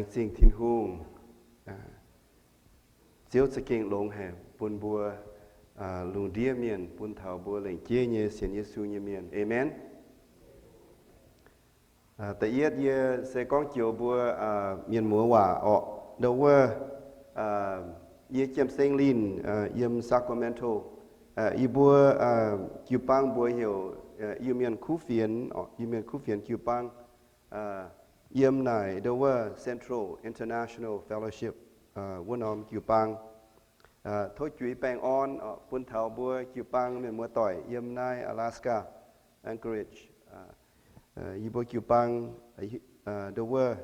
Laengz zingh Tin-Hungh. Ziouv za'gengh longx haic bun mbuo lungh ndiev mienh, bun taux mbuo lengc jeiv nyei sienx Yesu nyei mienh. Aamen. Da'yietv yie se gorngv joux mbuo mienh muoz waac orqc. Ndo wuov, yie Jiem Seng Linh, yiem Sacramento. Yie mbuo jiu-baang mbuox heuc Iu-Mienh Kuv Fienx, Iu-Mienh Kuv Fienx jiu-baang, yiem naaic ndo wuov Central International Fellowship wuov norm jiu-baang. Tov juix baengh orn bun taux mbuo jiu-baang mienh muoz-doic yiem naaiv Alaska, Anchorage. Yie mbuo jiu-baang ndo wuov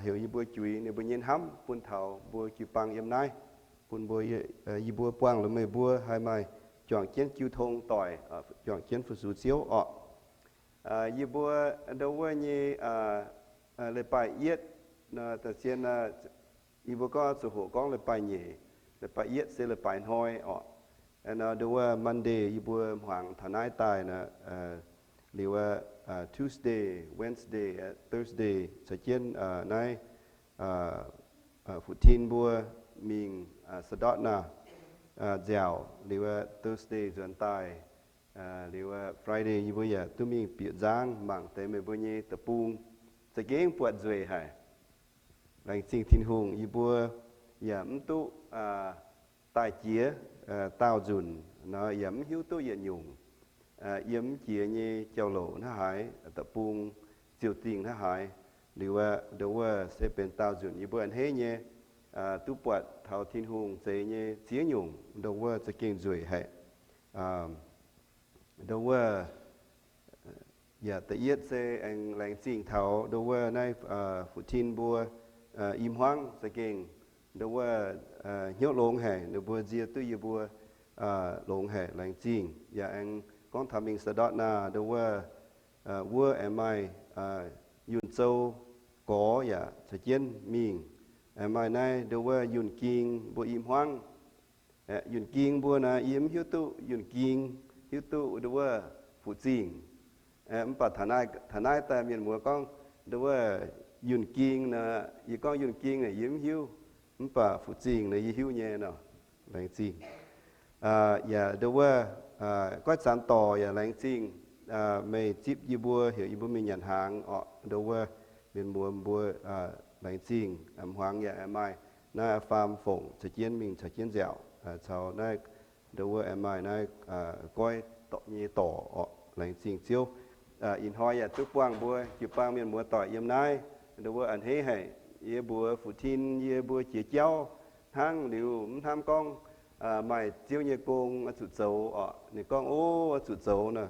heuc yie mbuo juix ninh mbuo nyei hnamv bun taux mbuo jiu-baang yiem naaiv, bun mbuo, yie mbuo buangh lomh meih mbuo haih maaih juangc jienv jiu tong doic, juangc jienv fu-sux Ziouv orqc. Yie mbuo ndo wuov nyei leiz-baaix yietv, zien, yie mbuo gorngv zuqc hoqc gorngv leiz-baaix nyeic, leiz-baaix yietv se leiz-baaix hnoi orqc. Ndo wuov Monday yie mbuo hmuangx taux naaiv daaih nor, liuz Tuesday, Wednesday, Thursday caux jienv naaiv fu-tin mbuo mingh Sedona nziaauc, liuz Thursday nzuonx daaih, liuz Friday yie mbuo yaac duqv mingh bieqc nzangv mangc deix meih mbuo nyei deic-bung. Za'gengh buatc nzueic haic. Laengz zingh Tin-Hungh, yie mbuo yaac mv duqv daaih jiex daauh nzunc nor, yaac mv hiuv duqv yietc nyungc. Yiem mv jiex nyei jauv-louc hnangv haaix, deic-bung ziouc dingh hnangv haaix, liuz ndo wuov se benx daauh nzunc yie mbuo a'hneiv nyei duqv buatc taux Tin-Hungh zeix nyei ziex nyungc, ndo wuov za'gengh nzueic haic. Ndo wuov yaac da'yietv se aengx laengz zingh taux ndo wuov naaiv fu-tin mbuo i hmuangv za'gengh ndo wuov hnyouv longx haic, ninh mbuo nzie duqv yie mbuo longx haic, laengz zingh. Yaac aengx gorngv taux mingh Sedona ndo wuov, wuov aengx maaih yunh zou gorx yaac caux jienv mingh. Aengx maaih naaiv ndo wuov yunh ging mbuo i hmuangv. Yunh ging mbuo naaic yie mv hiuv duqv yunh ging, hiuv duqv ndo wuov fu-zingh. Mv baac taux naaiv daaih mienh muoz gorngv ndo wuov yunh ging nor, yie gorngv yunh ging naaic yie mv hiuv, mv baac fu-zingh naaic yie hiuv nyei nor. Laengz zingh. Yaac ndo wuov goiv zanc dorc yaac laengz zingh meih zipv yie mbuo heuc yie mbuo mingh nyanc hnaangx orqc. Ndo wuov mienh muoz mbuo laengz zingh. Hmuangx yaac maaih naaiv faam fongc caux jienv mingh caux jienv nziaauc caux naaiv ndo wuov maaih naaiv goiv nyei dorc orqc. Laengz zingh Ziouv. Ih hnoi yaac duqv buangh mbuo jiu-baang mienh muoz-doic yiem naaiv, ndo wuov a'hneiv haic. Yie mbuox fu-tin yie mbuo jiex jauv hnangv liuz mv hnamv gorngv maaih Ziouv nyei gong oix zuqc zoux orqc. Ninh gorngv, Ov, oix zuqc zoux nor,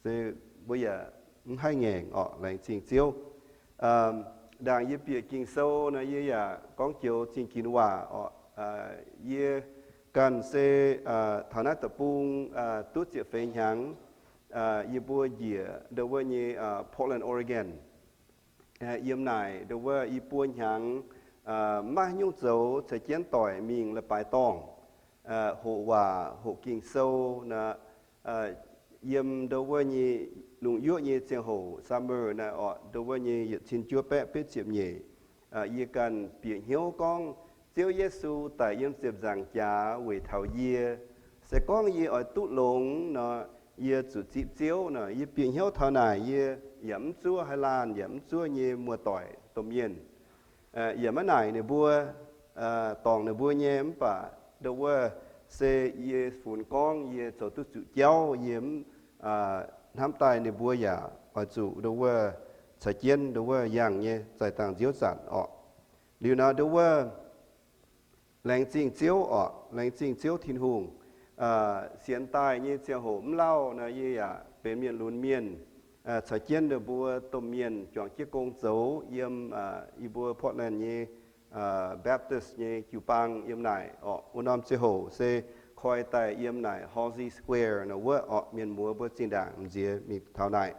se mbuo yaac mv haih ngaengc orqc. Laengz zingh Ziouv. Ndaangc yie bieqc Ging-Sou nor, yie yaac gorngv joux Zingh Ginx waac orqc. Yie ganh se taux naaiv deic-bung duqv ziepc feix hnyangx, yie mbuo njiec ndo wuov nyei Portland, Oregon. Yiem naaic ndo wuov i buo hnyangx maiv nyungc zoux, caux jienv doic mingh leiz-baaix dorngh, hoqc waac, hoqc Ging-Sou nor. Yiem ndo wuov nyei lungh yuoqv nyei ziangh hoc, summer naaic orqc, ndo wuov nyei yietc cin juov baeqv betv ziepc nyeic, yie ganh bieqc hnyouv gorngv Ziouv Yesu daic yiem ziepc nzaangc jaax weic taux yie. Se gorngv yie oix duqv longx nor, yie zuqc zipv Ziouv nor. Yie bieqc hnyouv taux naaic, yie yaac mv zuov haaix laanh, yaac mv zuov nyei muoz-doic domh mienh, yaac maiv naaic ninh mbuo, dorngc ninh mbuo nyei. Mv baac ndo wuov se yie funx gorngv yie zoux duqv zuqc jauv, yie mv hnamv daaih ninh mbuo yaac oix zuqc ndo wuov caux jienv ndo wuov yangh nyei zaih dangh nziouv zanc orqc. Liuz nor ndo wuov laengz zingh Ziouv orqc, laengz zingh Ziouv Tin-Hungh. Sienx daaih nyei ziangh hoc mv lauh nor, yie yaac benx mienh lunx mienh, caux jienv ndo mbuo domh mienh juangc jienv gong zoux yiem yie mbuo Portland nyei Baptist nyei jiu-baang yiem naaic orqc. Wuov norm ziangh hoc se koi daaih yiem naaic Halsey Square nor wuov orqc. Mienh muoz mbuo zinh ndaangc m'nziex mingh taux naaic,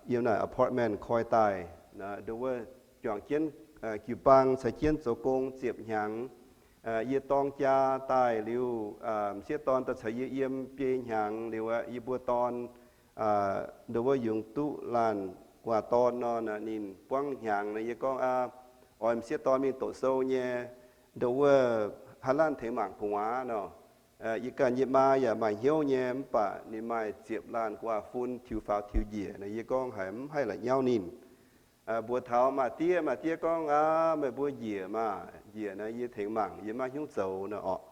yiem naaic apartment koi daaih, ndo wuov juangc jienv jiu-baang caux jienv zoux gong ziepc hnyangx. Yie dorng jaa daaih liuz, m'sieqv dorn daaih caux yie yiem biei hnyangx liuz, yie mbuo dorn ndo wuov yungz duqv laanh guaax dorn nor, ninh buangv hnyangx nor, yie gorngv, Aa, oix m'sieqv dorn mingh doqc sou nyei, ndo wuov haav laanh tengx mangc gu'nguaaz nor. Yie ganh nyei maa yaac maaih hnyouv nyei, mv baac ninh maaih ziepc laanh gu'nguaaz-fun tiux faaux tiux njiec nor, yie gorngv haiz mv haih la'nyauv ninh. Mbuox taux maa-diev, maa-diev gorngv, Aav, meih mbuo njiec maah! Njiec nor yie tengx mangc, yie maiv hnyouv zoux nor orqc.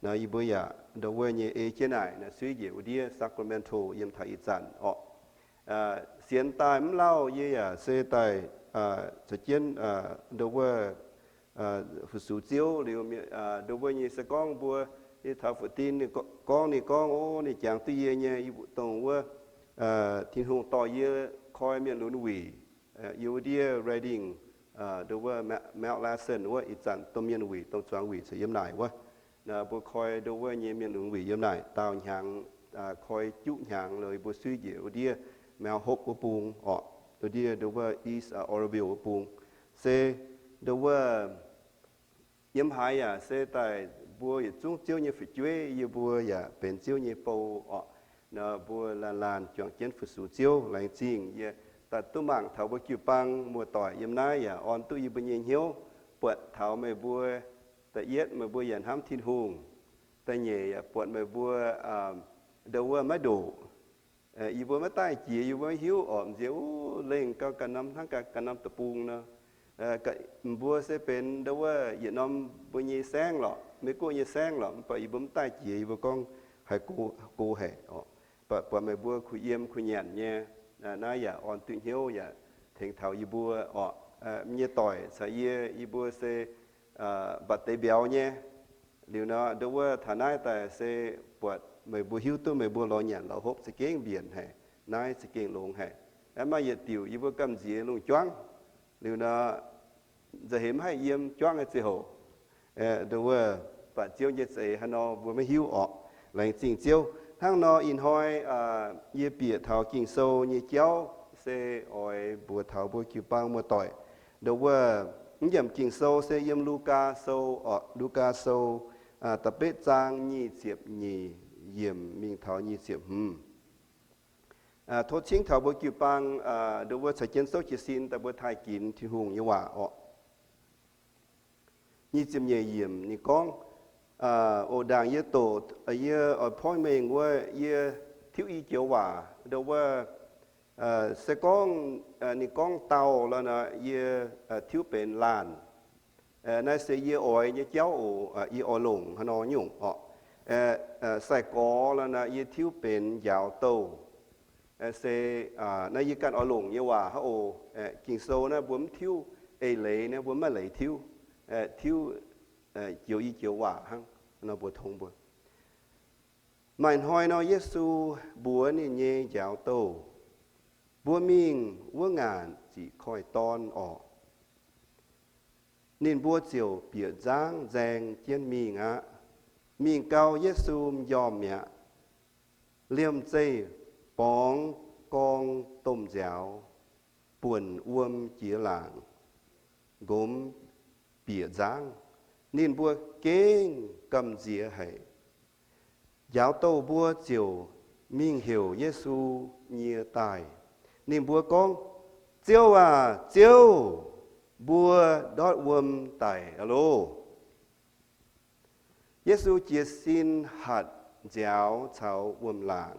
Nor yie mbuo yaac ndo wuov nyei ei jienv naaic nor suiv njiec wuov ndiev Sacramento yiem taux ih zanc orqc. Sienx daaih mv lauh yie yaac se daaih caux jienv ndo wuov fu-sux Ziouv liuz, ndo wuov nyei se gorngv mbuo, yie taux fu-din ninh gorngv, ninh gorngv, Ov, ninh jangx duqv yie nyei, yie mbuo dongh wuov Tin-Hungh dorh yie koi mienh lunx wuic yiem wuov ndiev Redding, ndo wuov Mount Lassen wuov, ih zanc domh mienh wuic, domh zuangx wuic caux yiem naaic wuov. Mbuo koi ndo wuov nyei mienh lunx wuic yiem naaic daauh hnyangx, koi juqv hnyangx liuz, yie mbuo suiv njiec wuov ndiev Mount Hope wuov bung orqc, wuov ndiev ndo wuov East Oroville wuov bung. Se ndo wuov yiem haaix yaac se daaih mbuo yietc zungv Ziouv nyei fu'jueiv, yie mbuo yaac benx Ziouv nyei bou orqc. Nor mbuo laanh laanh juangc jienv fu-sux Ziouv. Laengz zingh yie daaih duqv mangc taux mbuo jiu-baang muoz-doic yiem naaiv yaac orn duqv yie mbuo nyei hnyouv buatc taux meih mbuo. Da'yietv, meih mbuo yaac hnamv Tin-Hungh. Da'nyeic, yaac buatc meih mbuo ndo wuov maiv ndoqc. Yie mbuo maiv daaih jiex, yie mbuo maiv hiuv orqc. M'nziex uv lengh gau ganh norm hnangv ganh norm deic-bung nor, mbuo se benx ndo wuov yietc norm mbuo nyei saengv lorqc, Meiv-Guoqv nyei saengv lorqc, mv baac yie mbuo mv daaih jiex, yie mbuo gorngv haiz go haic orqc. Mv baac buatc meih mbuo kuh yiem kuh nyanc nyei, naaiv yaac orn duqv hnyouv yaac tengx taux yie mbuo orqc. Nyei doic caux yie, yie mbuo se mbatc deix mbiauz nyei. Liuz nor ndo wuov taux naaiv daaih se buatc meih mbuo hiuv duqv meih mbuo lorz nyanc lorz hopv za'gengh mbienc haic, naaiv za'gengh longx haic. Aeqv, maaih yietc diuc yie mbuo gamh nziex lungh juangv. Liuz nor nza'heix maiv haih yiem juangv nyei ziangh hoc, ndo wuov, baac Ziouv nyei za'eix haaix nor mbuo maiv hiuv orqc. Laengz zingh Ziouv. Hnangv nor ih hnoi yie bieqc taux Ging-Sou nyei jauv se oix mbuox taux mbuo jiu-baang muoz-doic. Ndo wuov, mv yiemc Ging-Sou se yiem Lugaa Sou orqc, Lugaa Sou da'betv zaang nyic ziepc nyeic yiemc mingh taux nyic ziepc hmz. Tov cingv taux mbuo jiu-baang ndo wuov caux jienv souv jiez sin daaih mbuo taaih ginx Tin-Hungh nyei waac orqc. Nyic ziepc nyeic yiemc ninh gorngv, Oc, ndaangc yie doqc, yie oix porv mengh wuov, yie tiuv i joux waac ndo wuov, se gorngv ninh gorngv dauh lorqc nor, yie tiuv benx laanh. Naaiv se yie oix nyei jauv oc. Yie oix longc haaix nor nyungc orqc. Sai-gorx lorqc nor, yie tiuv benx njaaux douh. Se naaiv yie ganh oix longc nyei waac hnangv oc. Ging-Sou naaiv mbuo mv tiuv eix leiz naaiv, mbuo maiv leiz tiuv, tiuv joux i joux waac hnangv nor mbuox tong mbuo. Maaih hnoi nor Yesu mbuox ninh nyei njaaux douh, Mbuo mingh wuov ngaanc ziqc koiv-dorn orqc. Ninh mbuo ziouc bieqc nzangv nzaeng jienv mingh aqv. Mingh gau Yesu m'njormh mi'aqv. Liemh zeih borngz gorng domh nziaaux buonc wuom jiex laangc, nqomz bieqc nzangv. Ninh mbuo gengh gamh nziex haic. Njaaux douh mbuo ziouc mingh heuc Yesu nyie daaih. Ninh mbuo gorngv, Ziouv aac, Ziouv, mbuo ndortv wuom daic aqv loh! Yesu jiez sin hatc nziaaux caux wuom-laangc.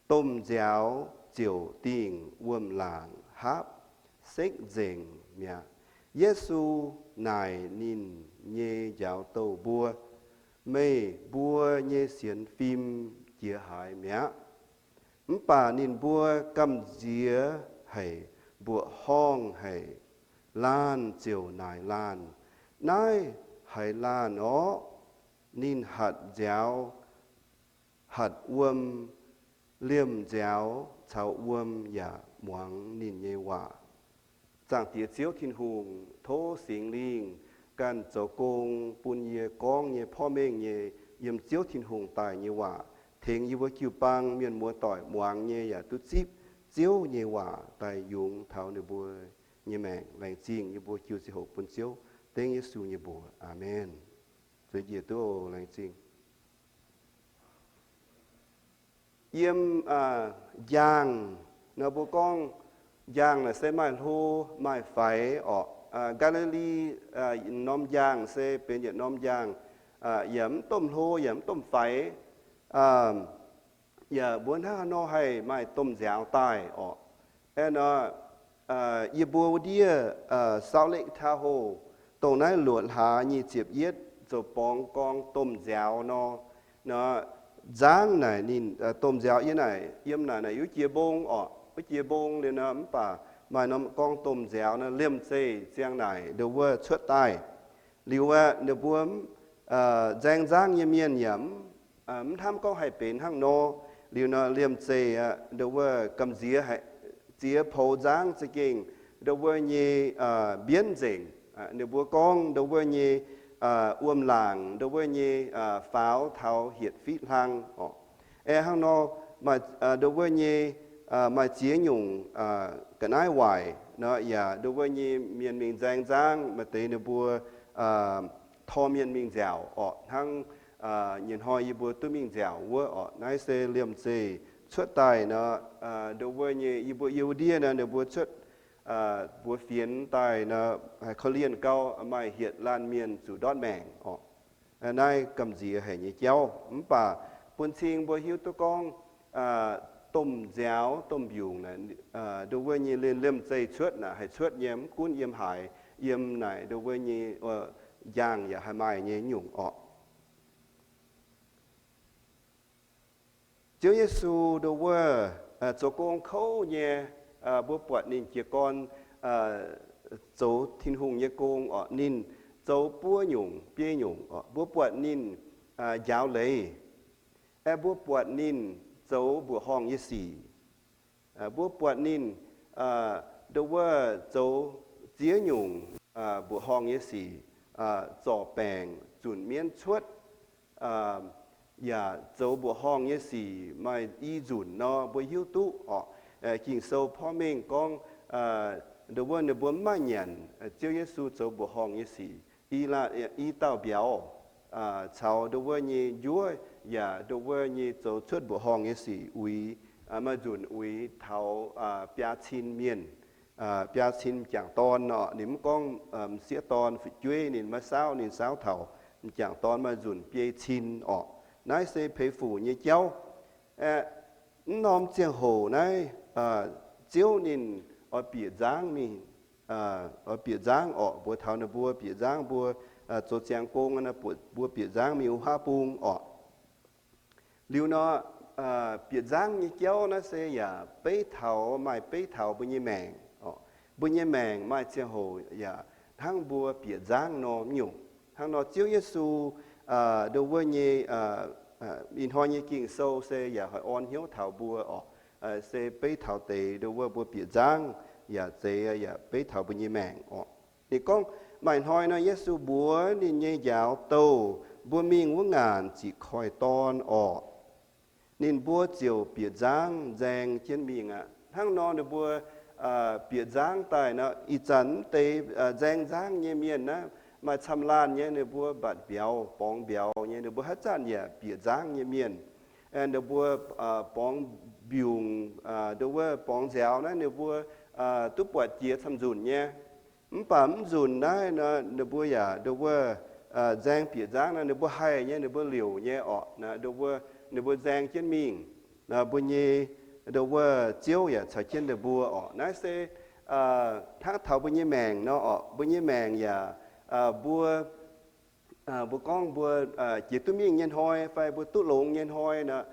Domh nziaaux ziouc dingh wuom-laangc haapv sekv nzengc mi'aqv. Yesu naaic ninh nyei njaaux douh mbuo, Meih mbuo nyei sienx fim jiex haaix mi'aqv? Mv baac ninh mbuo gamh nziex haic, mbuoqc horngh haic. Laanh ziouc naaic laanh, Naaiv haaix laanh orqv? Ninh hatc nziaaux, hatc wuom, liemh nziaaux caux wuom yaac muangx ninh nyei waac. Zaangc Diex Ziouv Tin-Hungh, tov Singx Lingh ganh zoux gong bun yie gorngv nyei porv mengh nyei yiem Ziouv Tin-Hungh daaih nyei waac, tengx yie mbuo jiu-baang mienh muoz-doic muangx nyei yaac duqv zipv Ziouv nyei waac daaih yungz taux ninh mbuo nyei maengc. Laengz zingh. Yie mbuo jiu ziangh hoc bun Ziouv dengv Yesu nyei mbuox. Aamen. Zueiz njiec duqv oc. Laengz zingh. Yiem njaangh nor, mbuo gorngv njaangh naaic se maaih hlo maaih faix orqc. Gaa^li^li norm njang se benx yietc norm njang, yaac mv domh hlo yaac mv domh faix, yaac mbuo hnangv haaix nor haih maaih domh nziaaux daaih orqc. Aeqv, yie mbuo wuov ndiev Salt Lake, Tahoe, dongh naaiv luoqc hlaax nyic ziepc yietv zoux borngz gorngv domh nziaaux nor, nor, nzangv naaic ninh domh nziaaux yie naaic yiem naaic naaic wuov jiex mbong orqc, wuov jiex mbong liuz nor, mv baac maaih norm gorngv domh nziaaux nor liemh zeih ziang naaic ndau wuov cuotv daaih. Liuz aqv, ninh mbuo nzaeng nzangv nyei mienh yaac mv hnamv gorngv haih benx hnangv nor. Liuz nor liemh zeih aqv, ndau wuov gamh nziex ziex poux nzangv za'gengh ndau wuov nyei mbienv nzengc. Ninh mbuo gorngv ndau wuov nyei wuom-laangc, ndau wuov nyei faaux taux hietc fiqv hlang orqc. Aeqv, hnangv nor, ndau wuov nyei maaih ziex nyungc ga'naaiv waaic nor, yaac ndau wuov nyei mienh mingh nzaeng nzangv, maaih deix ninh mbuo tor mienh mingh nziaauc orqc, hnangv nyei hnoi yie mbuo duqv mingh nziaauc wuov orqc. Naaiv se liemh zeih cuotv daaih nor, ndau wuov nyei yie mbuo yiem ndiev nor ninh mbuo cuotv mbuox fienx daaih nor, haih korv-lienh gau maaih hietc laanh mienh zuqc ndortv maengc orqc. Naaiv gamh nziex haic nyei jauv, mv baac bun cing mbuo hiuv duqv gorngv domh nziaaux, domh mbiungc naaic, ndau wuov nyei liemh zeih cuotv naaic haih cuotv nyei, mv gunv yiem haaix, yiem naaic ndau wuov nyei njang yaac haih maaih nyei nyungc orqc. Ziouv Yesu ndau wuov zoux gong kouv nyei, mbuo buatc ninh jiez gorn zoux Tin-Hungh nyei gong orqc, ninh zoux buo nyungc biei nyungc orqc. Mbuo buatc ninh njaaux leiz, aeqv, mbuo buatc ninh zoux mbuoqc horngh nyei sic. Mbuo buatc ninh ndau wuov zoux ziex nyungc mbuoqc horngh nyei sic, zorc baengc, zunc mienv cuotv, yaac zoux mbuoqc horngh nyei sic maaih i nzunc nor, mbuo hiuv duqv orqc. Ging-Sou porv mengh gorngv ndau wuov ninh mbuo mv maaih nyanc Ziouv Yesu zoux mbuoqc horngh nyei sic, i dauh mbiauz caux ndau wuov nyei njuov yaac ndau wuov nyei zoux cuotv mbuoqc horngh nyei sic uix, maaih nzunc uix taux biaa cin mienh, biaa cin m'jangc dorn orqc. Ninh mv gorngv m'sieqv dorn fu'jueiv, ninh maiv saauv, ninh saauv taux m'jangc dorn maaih nzunc biei cin orqc. Naaiv se peix fuc nyei jauv. Mv norm ziangh hoc naaiv, Ziouv ninh oix bieqc nzangv mingh, oix bieqc nzangv orqc, mbuox taux ninh mbuo bieqc nzangv, mbuo zoux ziangx gong, mbuo bieqc nzangv mingh wuov haav bung orqc. Liuz nor, bieqc nzangv nyei jauv naaiv se yaac beiv taux, maaih beiv taux mbuo nyei maengc orqc. Mbuo nyei maengc maaih ziangh hoc yaac hnangv mbuo bieqc nzangv nor nyungc. Hnangv nor Ziouv Yesu ndau wuov nyei ih hnoi nyei Ging-Sou se yaac haih orn hnyouv taux mbuo orqc, se beiv taux deix ndau wuov mbuo bieqc nzangv yaac zeiz yaac beiv taux mbuo nyei maengc orqc. Ninh gorngv, maaih hnoi nor Yesu mbuox ninh nyei njaaux douh mbuo mingh wuov ngaanc ziqc koiv-dorn orqc. Ninh mbuo ziouc bieqc nzangv nzaeng jienv mingh aqv. Hnangv nor ninh mbuo bieqc nzangv daaih nor, ih zanc mv deix nzaeng nzangv nyei mienh naaiv maaih camv laanh nyei, ninh mbuo mbatc mbiauz borngz mbiauz nyei, ninh mbuo haaix zanc yaac bieqc nzangv nyei mienh. Ninh mbuo borngz mbiungc, ndau wuov borngz nziaaux naaiv ninh mbuo duqv buatc jiex camv nzunc nyei. Mv baac mv nzunc naaiv nor ninh mbuo yaac ndau wuov nzaeng bieqc nzangv nor ninh mbuo haih nyei, ninh mbuo liouc nyei orqc. Ndau wuov ninh mbuo nzaeng jienv mingh, mbuo nyei ndau wuov Ziouv yaac caux jienv ninh mbuo orqc. Naaiv se hnangv taux mbuo nyei maengc nor orqc. Mbuo nyei maengc yaac, mbuo mbuo gorngv mbuo jiex duqv mingh nyei hnoi fai mbuo duqv longx nyei hnoi nor,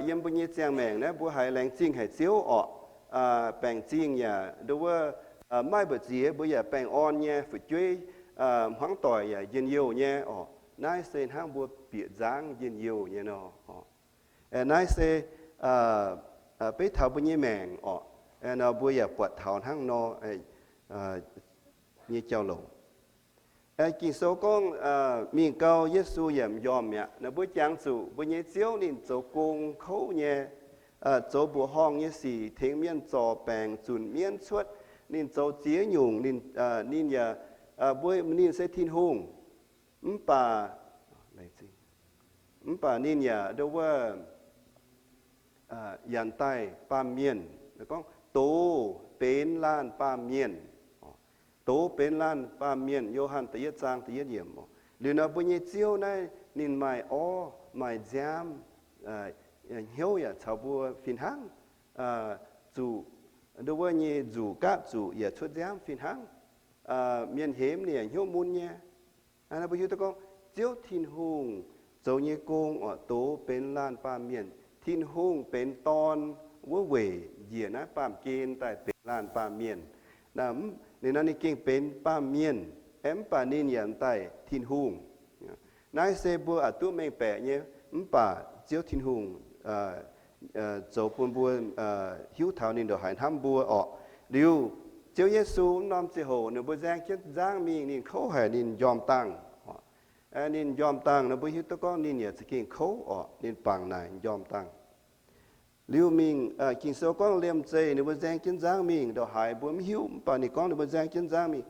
yiem mbuo nyei ziangh maengc naaiv mbuo haiz laengz zingh haic Ziouv orqc. Baengc zingh yaac ndau wuov maiv mbu'ziex, mbuo yaac baengh orn nyei, fu'jueiv hmuangv doic yaac njien-youh nyei orqc. Naaiv se hnangv mbuo bieqc nzangv njien-youh nyei nor. Naaiv se beiv taux mbuo nyei maengc orqc. Nor mbuo yaac buatc taux hnangv nor nyei jauv-louc. Ging-Sou gorngv, mingh gau Yesu yaac m'njormh mi'aqv. Naaiv mbuo jangx zuqc mbuo nyei Ziouv ninh zoux gong kouv nyei, zoux mbuoqc horngh nyei sic, tengx mienh zorc baengc, zunc mienv cuotv. Ninh zoux ziex nyungc, ninh yaac, mbuo, ninh se Tin-Hungh. Mv baac, mv baac ninh yaac ndau wuov nyanc daaih baamh mienh, gorngv doz benx laanh baamh mienh. doz benx laanh baamh mienh. Yo^han da'yietv zaang da'yietv yiemc. Liuz nor mbuo nyei Ziouv naaiv ninh maaih orv maaih nziaamv, hnyouv yaac caux mbuo fih hnangv, zuqc ndo wuov nyei nzuqc gaatv zuqc yaac cuotv nziaamv fih hnangv. Mienh hemx ninh yaac hnyouv mun nyei. Mbuo hiuv duqv gorngv Ziouv Tin-Hungh zoux nyei gong oc, doz benx laanh baamh mienh. Tin-Hungh benx dorn wuov weic njiec naaiv baamh gen daaih benx laanh baamh mienh. Ninh nor ninh gengh benx baamh mienh, mv baac ninh yaac m'daaih Tin-Hungh. Naaiv se mbuo a'duqv mengh baeqc nyei, mv baac Ziouv Tin-Hungh zoux bun mbuo hiuv taux ninh ndongc haaix hnamv mbuo orqc. Liuz Ziouv Yesu wuov norm ziangh hoc ninh mbuo nzaeng jienv nzangv mingh, ninh kouv haic, ninh m'njormh dangh. Ninh m'njormh dangh nor mbuo hiuv duqv gorngv ninh yaac za'gengh kouv orqc, ninh bangc naaic m'njormh dangh. Liuz mingh, Ging-Sou gorngv liemh zeih ninh mbuo nzaeng jienv nzangv mingh ndongc haaix mbuo mv hiuv, mv baac ninh gorngv ninh mbuo nzaeng jienv nzangv mingh,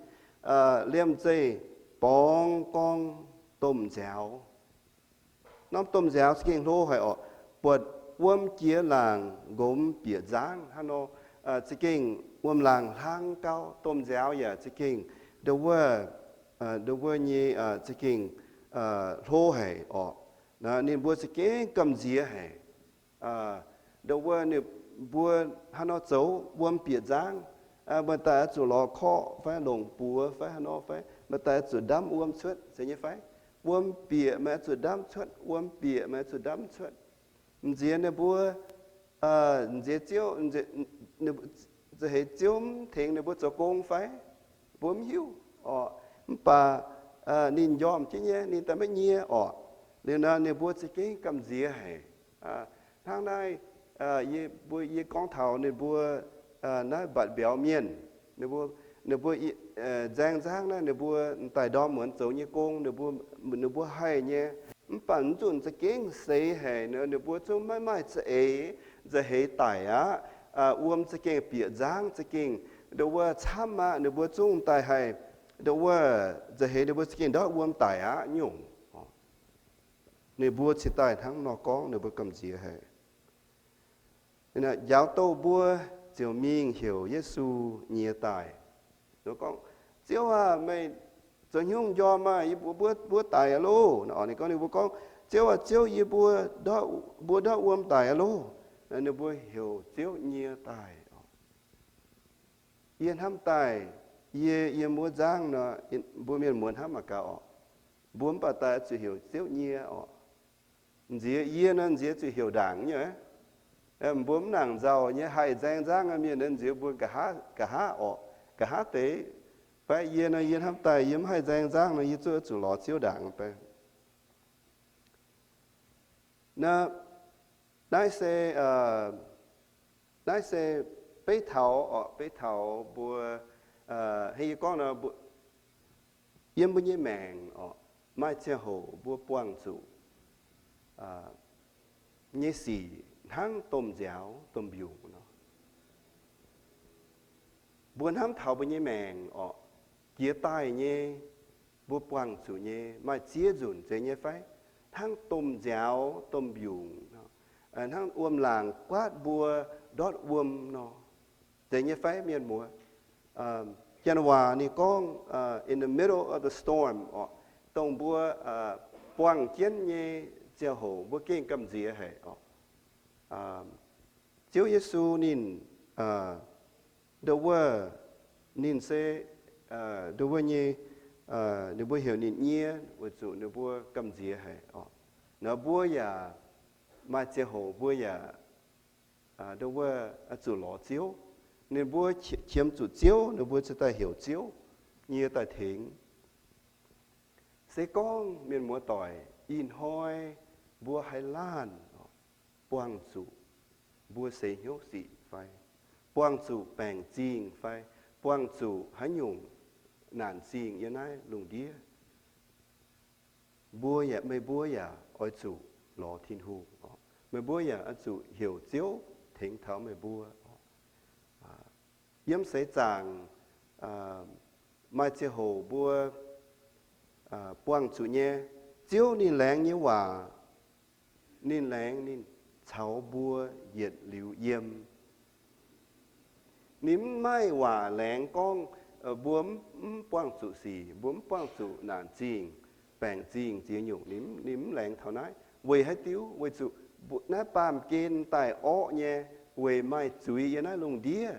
liemh zeih borngz gorngv domh nziaaux. Norm domh nziaaux za'gengh hlo haic orqc, buatc wuom jiex laangc nqomz bieqc nzangv hnangv nor. Za'gengh wuom-laangc hlang gau, domh nziaaux yaac za'gengh ndo wuov, ndo wuov nyei za'gengh hlo haic orqc. Ninh mbuo za'gengh gamh nziex haic. Ndo wuov ninh mbuo hnangv nor zoux, wuom bieqc nzangv, maaih daaih oix zuqc lorz korqv fai longc buoz fai hnangv nor fai, maaih daaih oix zuqc ndamv wuom cuotv, zeiz nyei fai? Wuom bieqc meih oix zuqc ndamv cuotv, wuom bieqc meih oix zuqc ndamv cuotv. M'nziex ninh mbuo, m'nziex Ziouv, za'heix Ziouv mv tengx ninh mbuo zoux gong fai? Mbuo mv hiuv orqc. Mv baac ninh m'njormh jienv nyei, ninh daaih maiv nyie orqc. Liuz nor ninh mbuo za'gengh gamh nziex haic. Hnangv naaiv, yie, mbuo, yie gorngv taux ninh mbuo naaiv mbatc mbiauz mienh, ninh mbuo nzaeng nzangv naaiv, ninh mbuo daaih ndorm muonz zoux nyei gong, ninh mbuo haih nyei. Mv baac mv zuqc za'gengh seix haic, ninh mbuo zungv maiv maaih za'eix, nza'heix daic aqv. Wuom za'gengh bieqc nzangv, za'gengh ndo wuov camv aqv, ninh mbuo zungv daaih haih ndo wuov, nza'heix ninh mbuo za'gengh ndortv wuom daic aqv nyungc. Ninh mbuo cingx daaih hnangv nor gorngv, ninh mbuo gamh nziex haic. Njaaux douh mbuo ziouc mingh heuc Yesu nyie daaih. Gorngv, Ziouv aah, meih zoux haaix nyungc m'njormh maah! Yie mbuo, mbuo daic aqv loh! Ninh gorngv, ninh mbuo gorngv, Ziouv aah, Ziouv, yie mbuo, mbuo ndortv wuom daic aqv loh! Ninh mbuo heuc Ziouv nyie daaih. Yie hnamv daaih, yie yiem wuov nzangv nor, mbuo mienh muonz hnamv mangc gaax orqc. Mbuo mv baac daaih zuqc heuc Ziouv nyie orqc. Nziex yie nor, nziex zuqc heuc ndaangc nyei. Mbuo mv nangc nzauh nyei, haih nzaeng nzangv mienh nor, nziex mbuo nqa'haav orqc, nqa'haav deix. Fai yie nor, yie hnamv daaih yie mv haih nzaeng nzangv nor, yie zuqc, zuqc lorz Ziouv ndaangc fai? Naaiv se, naaiv se beiv taux orqc, beiv taux mbuo, hnangv yie gorngv nor, yiem mbuo nyei maengc orqc, maaih ziangh hoc mbuo buangh zuqc nyei sic hnangv domh nziaaux domh mbiungc nor. Mbuo hnamv taux mbuo nyei maengc orqc, jiex daaih nyei, mbuo buangh zuqc nyei, maaih ziex nzunc zeiz nyei fai? Hnangv domh nziaaux domh mbiungc, hnangv wuom-laangc guaatv mbuo ndortv wuom nor, zeiz nyei fai mienh muoz? Janx waac ninh gorngv in the middle of the storm orqc, dongh mbuo buangh jienv nyei ziangh hoc mbuo gengh gamh nziex haic orqc. Ziouv Yesu ninh, ndo wuov, ninh se, ndo wuov nyei, ninh mbuo heuc ninh nyie weic zuqc ninh mbuo gamh nziex haic orqc. Nor mbuo yaac maaih ziangh hoc mbuo yaac, ndo wuov, zuqc lorz Ziouv. Ninh mbuo qiemx zuqc Ziouv, ninh mbuo cingx daaih heuc Ziouv nyie daaih tengx. Se gorngv mienh muoz doic ih hnoi mbuo haaix laanh buangh zuqc mbuo seix hnyouv sic fai, buangh zuqc baengc zingh fai, buangh zuqc haaix nyungc naanc zingh yiem naaiv lungh ndiev, mbuo yaac, meih mbuo yaac oix zuqc lorz Tin-Hungh. Meih mbuo yaac oix zuqc heuc Ziouv tengx taux meih mbuo. Yiem seix zaangc maaih ziangh hoc mbuo buangh zuqc nyei. Ziouv ninh laengz nyei waac, ninh laengz ninh caux mbuo yietc liuz yiem. Ninh mv maaih waac laengz gorngv Mbuo mv buangh zuqc sic, mbuo mv buangh zuqc naanc zingh, baengc zingh ziex nyungc, ninh mv laengz taux naaiv. Weic haaix diuc? Weic zuqc naaiv baamh gen daaih orqv nyei, weic maaih zuiz yiem naaiv lungh ndiev.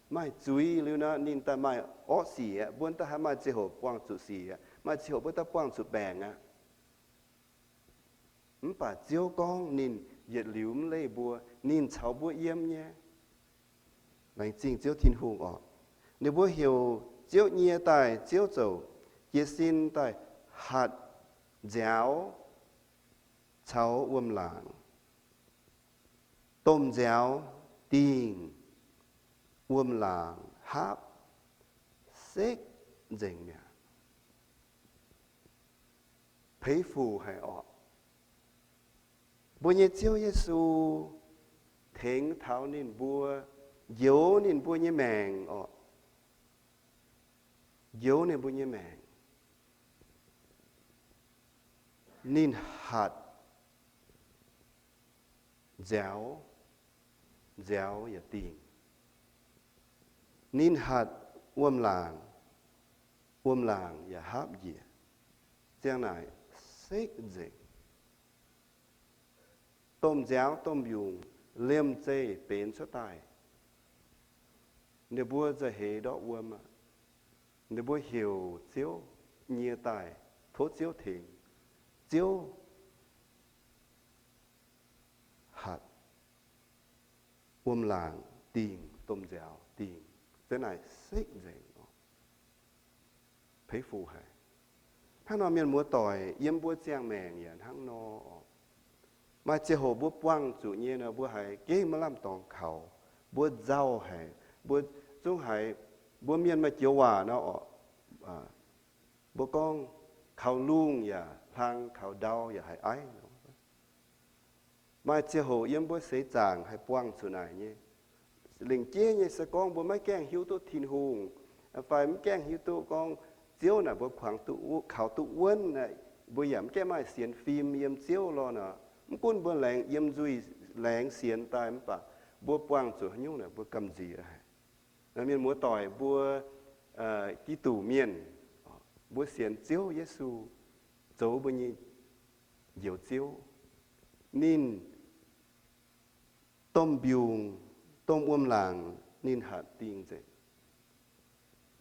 Maaih zuiz liuz nor, ninh daaih maaih orqv sic aqv. Mbuo daaih haih maaih ziangh hoc buangh zuqc sic aqv. Maaih ziangh hoc mbuo daaih buangh zuqc baengc aqv. Mv baac Ziouv gorngv ninh yietc liuz mv leih mbuo, ninh caux mbuo yiem nyei. Laengz zingh Ziouv Tin-Hungh oc. Ninh mbuo heuc Ziouv nyie daaih, Ziouv ziouc jiez sin daaih hatc nziaaux caux wuom-laangc. Domh nziaaux dingh, wuom-laangc haapv, sekv nzengc mi'aqv. Peix fuc haic orqc. Mbuo nyei Ziouv Yesu tengx taux ninh mbuo, njoux ninh mbuo nyei maengc orqc. Njoux ninh mbuo nyei maengc. Ninh hatc nziaaux, nziaaux yaac dingh. Ninh hatc wuom-laangc, wuom-laangc yaac haapv njiec. Ziang naaic sekv nzengc. Domh nziaaux domh mbiungc liemh zeih benx cuotv daaih. Ninh mbuo nzauh heix ndortv wuom aqv. Ninh mbuo heuc Ziouv nyie daaih, tov Ziouv tengx. Ziouv hatc wuom-laangc dingh, domh nziaaux dingh. Ziang naaic sekv nzengc. Peix fuc haic. Hnangv nor mienh muoz doic, yiem mbuo ziangh maengc yaac hnangv nor oc. Maaih ziangh hoc mbuo buangh zuqc nyei nor, mbuo haiz gengh maiv lamh dorngx kaux. Mbuo nzauh haic, mbuo zungv haiz, mbuo mienh maaih joux waac nor oc, mbuo gorngv, kaux lungh yaac hlang, kaux ndau yaac haih aiv. Maaih ziangh hoc yiem mbuo seix zaangc haih buangh zuqc naaic nyei. Lengc jeiv nyei se gorngv mbuo maiv gaengh hiuv duqv Tin-Hungh, fai mv gaengh hiuv duqv gorngv Ziouv naaic mbuo kuangx duqv, kaux duqv wuonv, mbuo yaac mv gaengh maaih sienx fim yiem Ziouv lorh nor. Mv gunv mbuo laengz yiem nzuih, laengz sienx daaih mv baac mbuo buangh zuqc haaix nyungc naaic mbuo gamh nziex haic. Mienh muoz doic, mbuo Giduc mienh, mbuo sienx Ziouv Yesu zoux mbuo nyei Njoux Ziouv. Ninh domh mbiungc, domh wuom-laangc ninh hatc dingh nzengc.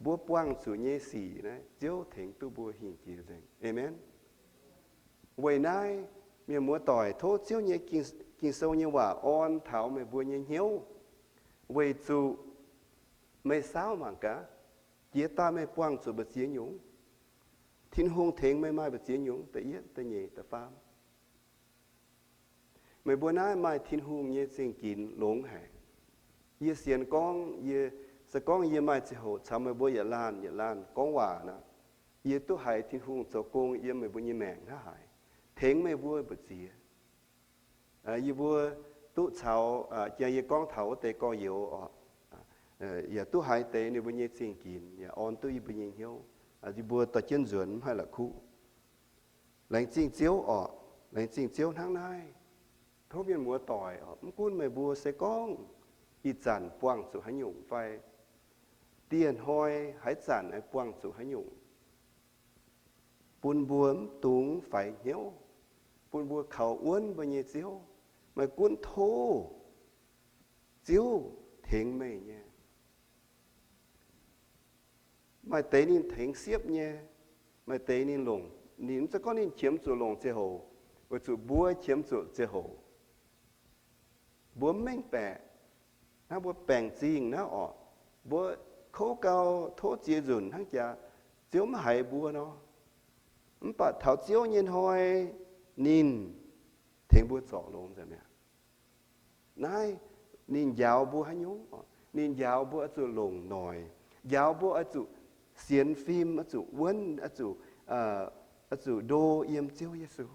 Mbuo buangh zuqc nyei sic naaiv Ziouv tengx duqv mbuo hingh jiex nzengc. Aamen. Weic naaiv, mienh muoz doic, tov Ziouv nyei Ging-Sou nyei waac orn taux meih mbuo nyei hnyouv, weic zuqc meih saauv mangc gaax, jiex daaih meih buangh zuqc mbu'ziex nyungc, Tin-Hungh tengx meih maaih mbu'ziex nyungc, da'yietv, da'nyeic, da'faam. Meih mbuo naaiv maaih Tin-Hungh nyei zingh ginx longx haic. Yie sienx gorngv, yie se gorngv yie maaih ziangh hoc caux meih mbuo yietc laanh yietc laanh gorngv waac nor, yie duqv haiz Tin-Hungh zoux gong yiem meih mbuo nyei maengc hnangv haaix, tengx meih mbuo mbu'ziex. Yie mbuo duqv caux, jang yie gorngv taux wuov deix gorx-youz oc, yaac duqv haiz deix ninh mbuo nyei zingh ginx yaac orn duqv yie mbuo nyei hnyouv. Yie mbuo dorh jienv nzuonx mv haih la'kuqv. Laengz zingh Ziouv oc. Laengz zingh Ziouv hnangv naaiv. Tov mienh muoz doic oc, mv gunv meih mbuo se gorngv ih zanc buangh zuqc haaix nyungc fai dieh hnoi haaix zanc aengx buangh zuqc haaix nyungc, bun mbuo mv dungx faix hnyouv, bun mbuo kaux wuonv mbuo nyei Ziouv. Meih gunv tov Ziouv tengx meih nyei. Maaih deix ninh tengx siepv nyei, maaih deix ninh longc, ninh mv zeiz gorngv ninh qiemx zuqc longc ziangh hoc, weic zuqc mbuo qiemx zuqc ziangh hoc. Mbuo mv mengh baeqc, hnangv mbuo baengc zingh naaiv oc, mbuo kouv gau, tov ziex nzunc hnangv jaax, Ziouv mv haiz mbuo nor. Mv baac taux Ziouv nyei hnoi, ninh tengx mbuo zorc longx nzengc mi'aqv. Naaiv ninh njaaux mbuo haaix nyungc? Ninh njaaux mbuo oix zuqc longc noic, njaaux mbuo oix zuqc sienx fim, oix zuqc wuonv, oix zuqc, oix zuqc ndo yiem Ziouv Yesu.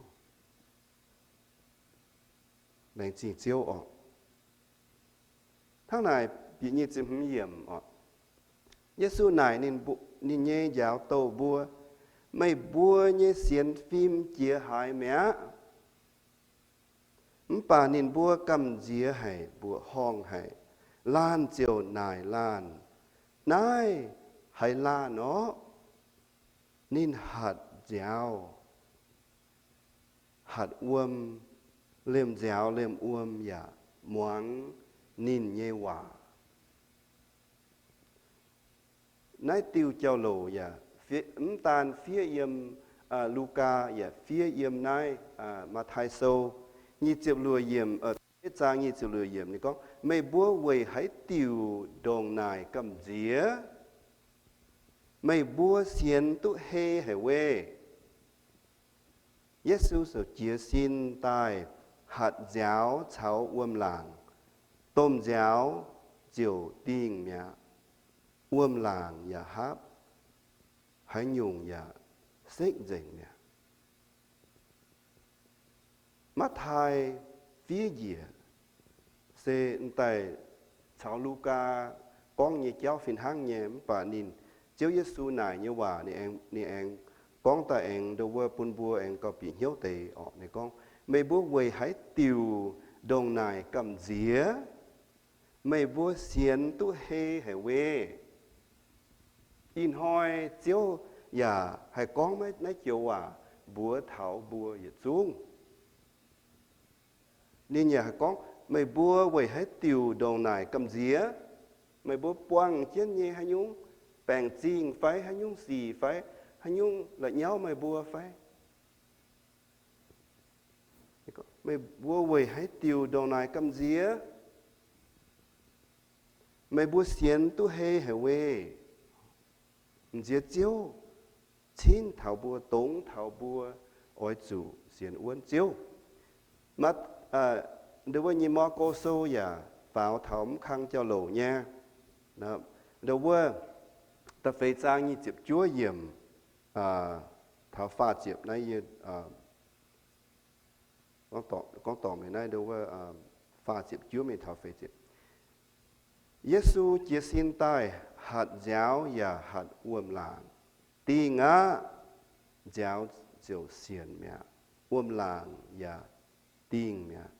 Laengz zingh Ziouv oc. Hnangv naaic, bieqc nyic ziepc hmz yiemc oc. Yesu naaic ninh nyei njaaux douh mbuo, meih mbuo nyei sienx fim jiex haaix mi'aqv? Mv baac ninh mbuo gamh nziex haic, mbuoqc horngh haic. Laanh ziouc naaic laanh, naaiv haiz laanh orqv, ninh hatc nziaaux, hatc wuom, liemh nziaaux liemh wuom yaac muangx ninh nyei waac. Naaiv diuh jauv-louc yaac mv daan fiev yiem Lugaa, yaac fiev yiem naaiv Matv^taai Sou nyic ziepc luoqc yiemc, betv zaang nyic ziepc luoqc yiemc. Ninh gorngv, meih mbuo weic haaix diuc ndongc naaic gamh nziex? Meih mbuo sienx duqv hei haic weih. Yesu ziouc jiez sin daaih hatc nziaaux caux wuom-laangc. Domh nziaaux ziouc dingh mi'aqv. Wuom-laangc yaac haapv, haaix nyungc yaac sekv nzengc mi'aqv. Matv^taai fiev njiec se m'daaih caux Lugaa gorngv nyei jauv fih hnangv nyei, mv baac ninh, Ziouv Yesu naaic nyei waac ninh aengx gorngv daaih aengx ndo wuov bun mbuo aengx gauh bieqc hnyouv deix orqc. Ninh gorngv, meih mbuo weic haaix diuc ndongc naaic gamh nziex? Meih mbuo sienx duqv hei haic weih. Ih hnoi Ziouv yaac haih gorngv maiv naaiv joux waac mbuox taux mbuo yietc zungv. Ninh yaac haih gorngv, meih mbuo weic haaix diuc ndongc naaic gamh nziex? Meih mbuo buangh jienv nyei haaix nyungc baengc zingh fai haaix nyungc sic fai haaix nyungc la'nyauv meih mbuo fai? Meih mbuo weic haaix diuc ndongc naaic gamh nziex? Meih mbuo sienx duqv hei haic weih. M'nziex Ziouv cingv taux mbuo, dongz taux mbuo oix zuqc sienx wuonv Ziouv. Ndo wuov nyei Maako Sou yaac faaux taux mv kang jauv-louc nyei. Ndo wuov da'feix zaang nyic ziepc juov yiemc taux faah ziepc naaiv, gorngv dorngc meih naaiv ndo wuov faah ziepc juov mingh taux feix ziepc. Yesu jiez sin daaih hatc nziaaux yaac hatc wuom-laangc. Dingh aqv, nziaaux ziouc sienx mi'aqv. Wuom-laangc yaac dingh mi'aqv,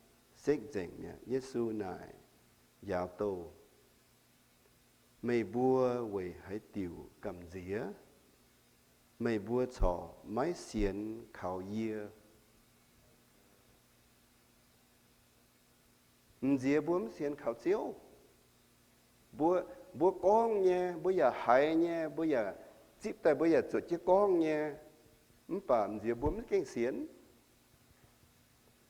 sekv nzengc mi'aqv. Yesu naaic nziaaux douh, meih mbuo weic haaix diuc gamh nziex? Meih mbuo corc maiv sienx kaux yie. M'nziex mbuo mv sienx kaux Ziouv. Mbuo, mbuo gorngv nyei, mbuo yaac haiz nyei, mbuo yaac zipv daaih, mbuo yaac zuotc jienv gorngv nyei, mv baac m'nziex mbuo mv gengh sienx.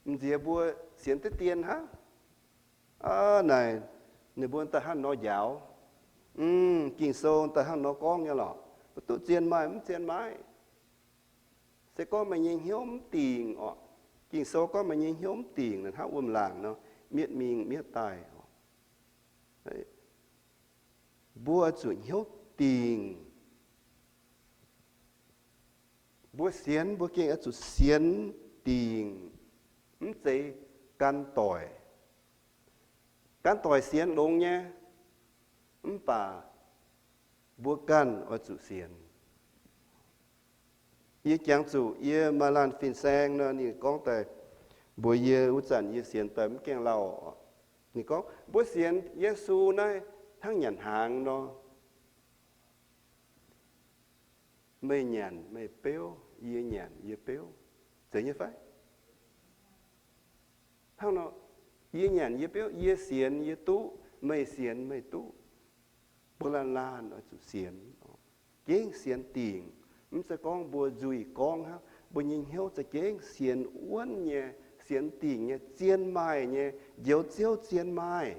M'nziex mbuo sienx deix dien hnangv. Aa, naaic ninh mbuo daaih hnangv nor njaaux. Ging-Sou daaih hnangv nor gorngv nyei lorqc. Mbuo duqv zien maaih mv zien maaih. Se gorngv meih nyei hnyouv mv dingc orqc, Ging-Sou gorngv meih nyei hnyouv mv dingc, hnangv wuom-laangc nor, mietv mingh mietv daaih orqc. Mbuo oix zuqc hnyouv dingc. Mbuo sienx, mbuo gengh oix zuqc sienx dingc, mv zeiz gan doic. Gan doic sienx longx nyei, mv baac mbuo ganh oix zuqc sienx. Yie jangx zuqc yie maaih laanh fin-saeng nor, ninh gorngv daaih mbuox yie, wuov zanc yie sienx daaih mv gaengh lauh. Ninh gorngv, mbuo sienx Yesu naaiv hnangv nyanc hnaangx nor. Meih nyanc meih beuv, yie nyanc yie beuv, zeiz nyei fai? Hnangv nor, yie nyanc yie beuv, yie sienx yie duqv, meih sienx meih duqv. Mbuo laanh laanh oix zuqc sienx, gengh sienx dingc. Mv zeiz gorngv mbuo nzuih gorngv hnangv, mbuo nyei hnyouv za'gengh sienx wuonv nyei, sienx dingc nyei, zien maaih nyei, njoux Ziouv zien maaih.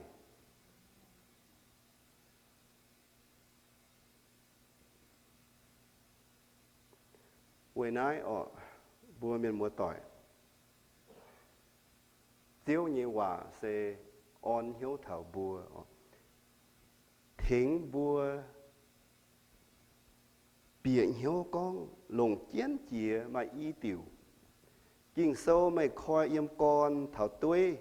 Weic naaiv orqc, mbuo mienh muoz-doic, Ziouv nyei waac se orn hnyouv taux mbuo, tengx mbuo bieqc hnyouv gorngv longc jienv jiex maaih i diuc. Ging-Sou meih koi yiem gorn taux dueiv,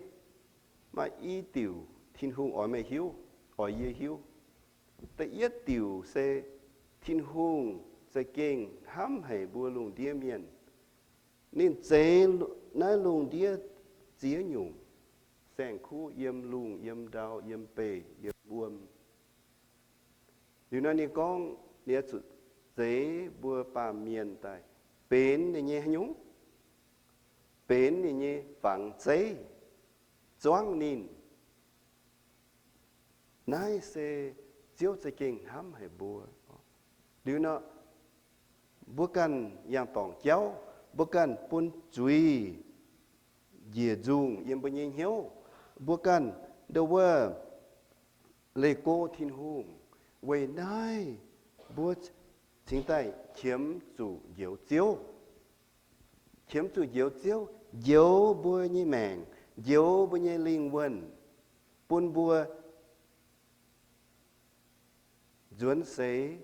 maaih i diuc Tin-Hungh oix meih hiuv, oix yie hiuv. Da'yietv diuc se Tin-Hungh za'gengh hnamv haic mbuo lungh ndiev mienh. Ninh zeix naaiv lungh ndiev ziex nyungc, saeng-kuv, yiem lungh, yiem ndau, yiem beih, yiem wuom. Liuz naaiv ninh gorngv, Ninh oix zuqc zeix mbuo baamh mienh daaih benx ninh nyei haaix nyungc? Benx ninh nyei fangx zeiv, zuangv ninh. Naaiv se Ziouv za'gengh hnamv haic mbuo. Liuz nor, mbuo ganh yangh dorngc jauv, mbuo ganh bun zuiz njiec nzungh yiem mbuo nyei hnyouv, mbuo ganh ndo wuov leih go Tin-Hungh. Weic naaiv mbuo cingx daaih qiemx zuqc njoux Ziouv. Qiemx zuqc njoux Ziouv, njoux mbuo nyei maengc, njoux mbuo nyei lingh wuonh, bun mbuo nzuonx seix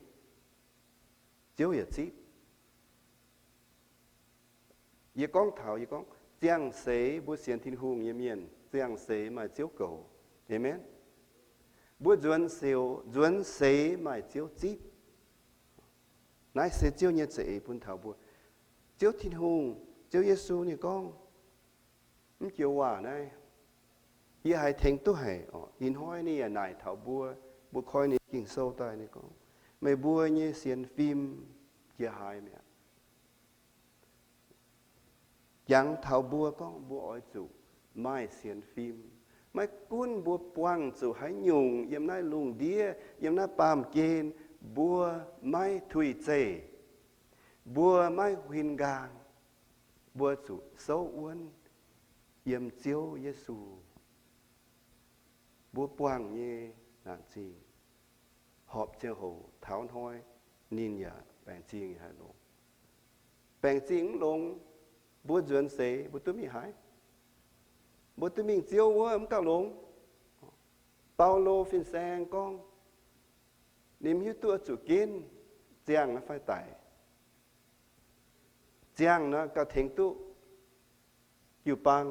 Ziouv yaac zipv. Yie gorngv taux, yie gorngv ziangh seix mbuo sienx Tin-Hungh nyei mienh, ziangh seix maaih Ziouv goux. Aamen. Mbuo nzuonx seix, nzuonx seix maaih Ziouv zipv. Naaiv se Ziouv nyei za'eix bun taux mbuo. Ziouv Tin-Hungh, Ziouv Yesu ninh gorngv, mv joux waac naaiv, yie haiz tengx duqv haic oc. Ih hnoi ninh yaac naaic taux mbuo, mbuo koi ninh Ging-Sou daaih ninh gorngv, meih mbuo nyei sienx fim jiex haaix mi'aqv? Jangx taux mbuo gorngv mbuo oix zuqc maaih sienx fim. Maiv gunv mbuo buangh zuqc haaix nyungc yiem naaiv lungh ndiev, yiem naaiv baamh gen, mbuo maiv tuix zeih, mbuo maiv huin nqaang, mbuo zuqc souv wuonv yiem Ziouv Yesu. Mbuo buangh nyei naanc zingh, horpc ziangh hoc taux hnoi ninh yaac baengc zingh haih longx. Baengc zingh mv longx, mbuo nzuonx seix mbuo duqv mingh haaix? Mbuo duqv mingh Ziouv wuov mv gauh longx. Baulo fin-saeng gorngv, ninh mv hiuv duqv zuqc ginv ziangh fai daic. Ziangh nor gauh tengx duqv jiu-baang,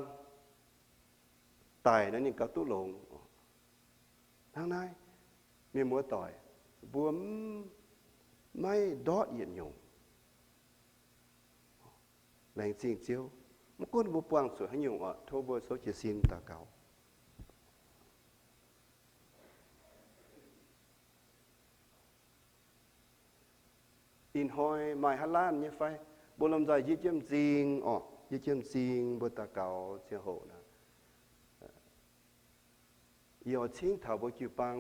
daic nor ninh gauh duqv longx. Hnangv naaiv, mienh muoz-doic, mbuo mv, maiv ndortv yietc nyungc. Laengz zingh Ziouv, mv gunv mbuo buangh zuqc haaix nyungc oc, tov mbuo souv jiez sin daux gaux. Ih hnoi maaih haaix laanh nyei fai? Mbuo lomh nzoih yie jiem m'zing oc, yie jiem m'zing mbuo daux gaux ziangh hoc naaic. Yie oix cingv taux mbuo jiu-baang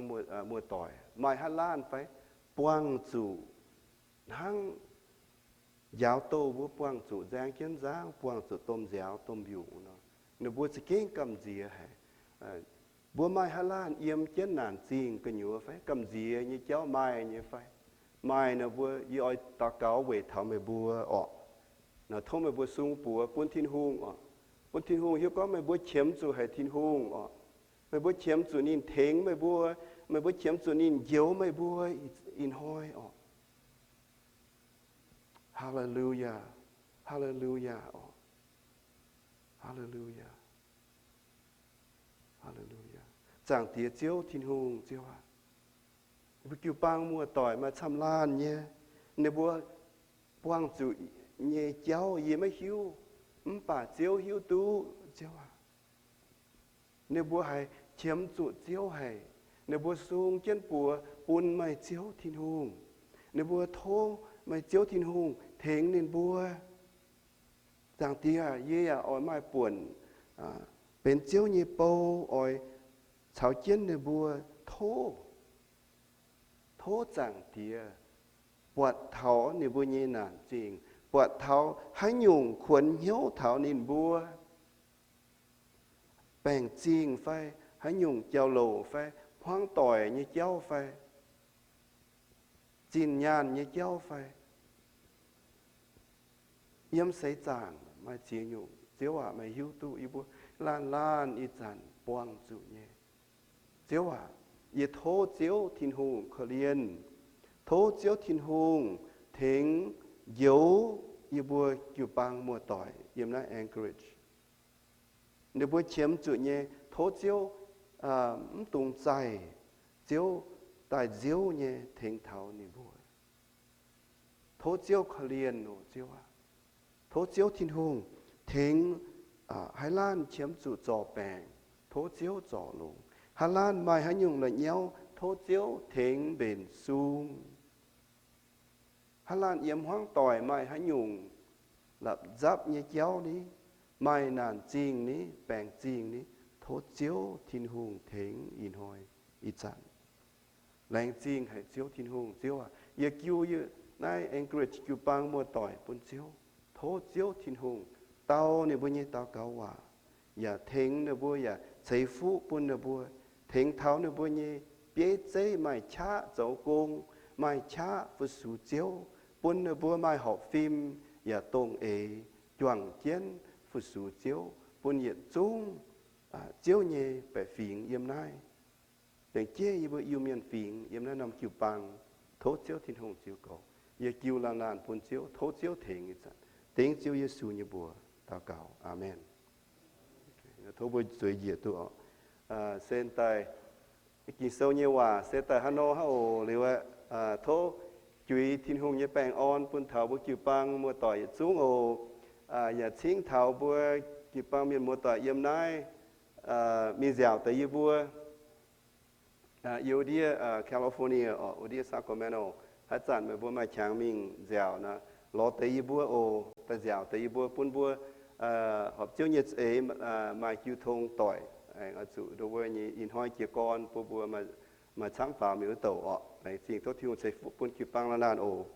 muoz-doic, maaih haaix laanh fai buangh zuqc hnangv njaaux douh mbuo buangh zuqc nzaeng jienv nzangv, buangh zuqc domh nziaaux domh mbiungc nor, ninh mbuo za'gengh gamh nziex haic. Mbuo maaih haaix laanh yiem jienv naanc zingh gu'nyuoz fai? Gamh nziex nyei jauv maaih nyei fai? Maaih nor mbuo, yie oix daux gaux weic taux meih mbuo orqc. Nor tov meih mbuo sung buoz bun Tin-Hungh orqc. Bun Tin-Hungh hiuv gorngv meih mbuo qiemx zuqc haic Tin-Hungh orqc. Meih mbuo qiemx zuqc ninh tengx meih mbuo. Meih mbuo qiemx zuqc ninh njoux meih mbuo ih hnoi orqc. Haa^le^lu^yaa, haa^le^lu^yaa orqc. Haa^le^lu^yaa, haa^le^lu^yaa. Zaangc Diex Ziouv Tin-Hungh, Ziouv aac, mbuo jiu-baang muoz-doic maaih camv laanh nyei, ninh mbuo buangh zuqc nyei jauv yie maiv hiuv, mv baac Ziouv hiuv duqv, Ziouv aac. Ninh mbuo haiz qiemx zuqc Ziouv haic, ninh mbuo sung jienv buoz bun meih Ziouv Tin-Hungh. Ninh mbuo tov meih Ziouv Tin-Hungh tengx ninh mbuo. Zaangc Diex, yie yaac oix maaih buonc benx Ziouv nyei bou oix caux jienv ninh mbuo tov. Tov Zaangc Diex buatc taux ninh mbuo nyei naanc zingh, buatc taux haaix nyungc kuonx hnyouv taux ninh mbuo, baengc zingh fai, haaix nyungc jauv-louc fai, hmuangv doic nyei jauv fai, zinh nyaanh nyei jauv fai, yiem seix zaangc maaih ziex nyungc, Ziouv aac, meih hiuv duqv yie mbuo laanh laanh ih zanc buangh zuqc nyei. Ziouv aac, yie tov Ziouv Tin-Hungh korv-lienh. Tov Ziouv Tin-Hungh tengx njoux yie mbuo jiu-baang muoz-doic yiem naaiv Anchorage. Ninh mbuo qiemx zuqc nyei, tov Ziouv mv dungx zaih, Ziouv daaih nziouv nyei tengx taux ninh mbuo. Tov Ziouv korv-lienh oc, Ziouv aac. Tov Ziouv Tin-Hungh tengx haaix laanh qiemx zuqc zorc baengc, tov Ziouv zorc longx. Haaix laanh maaih haaix nyungc la'nyauv, tov Ziouv tengx mbenc sung. Haaix laanh yiem hmuangv doic maaih haaix nyungc la'zapv nyei jauv ni, maaih naanc zingh ni, baengc zingh ni, tov Ziouv Tin-Hungh tengx ih hnoi ih zanc. Laengz zingh haic Ziouv Tin-Hungh. Ziouv aac, yie jiu naaiv Anchorage jiu-baang muoz-doic bun Ziouv. Tov Ziouv Tin-Hungh dau ninh mbuo nyei daux gaux waac, yaac tengx ninh mbuo, yaac ceix fuqv bun ninh mbuo, tengx taux ninh mbuo nyei bieiv zeiv maaih qaqv zoux gong, maaih qaqv fu-sux Ziouv, bun ninh mbuo maaih horpc fim yaac dongh eix juangc jienv fu-sux Ziouv, bun yietc zungv Ziouv nyei baeqc fingx yiem naaiv. Laengz jienv yie mbuo Iu-Mienh fingx yiem naaiv norm jiu-baang, tov Ziouv Tin-Hungh ziux goux. Yie jiu laanh laanh bun Ziouv, tov Ziouv tengx ih zanc. Dengv Ziouv Yesu nyei mbuox daux gaux. Aamen. Tov mbuo zueiz njiec duqv oc. Sen daaih Ging-Sou nyei waac se daaih hnangv nor hnangv oc. Liuz aeqv, tov juix Tin-Hungh nyei baengh orn bun taux mbuo jiu-baang muoz-doic yietc zungv oc. Yaac cingv taux mbuo jiu-baang mienh muoz-doic yiem naaiv mingh nziaauc deix yie mbuo. Yiem ndiev California oc, ndiev Sacramento, haaix zanc meih mbuo maaih qangx mingh nziaauc nor, lorz deix yie mbuo oc, daaih nziaauc deix yie mbuo, bun mbuo horpc Ziouv nyei za'eix maaih jiu tong doic, aengx oix zuqc ndo wuov nyei ih hnoi jiez gorn bun mbuo maaih camv faaux mingh wuov douc oc. Laengz zingh tov Tin-Hungh ceix fuqv bun jiu-baang laanh laanh oc.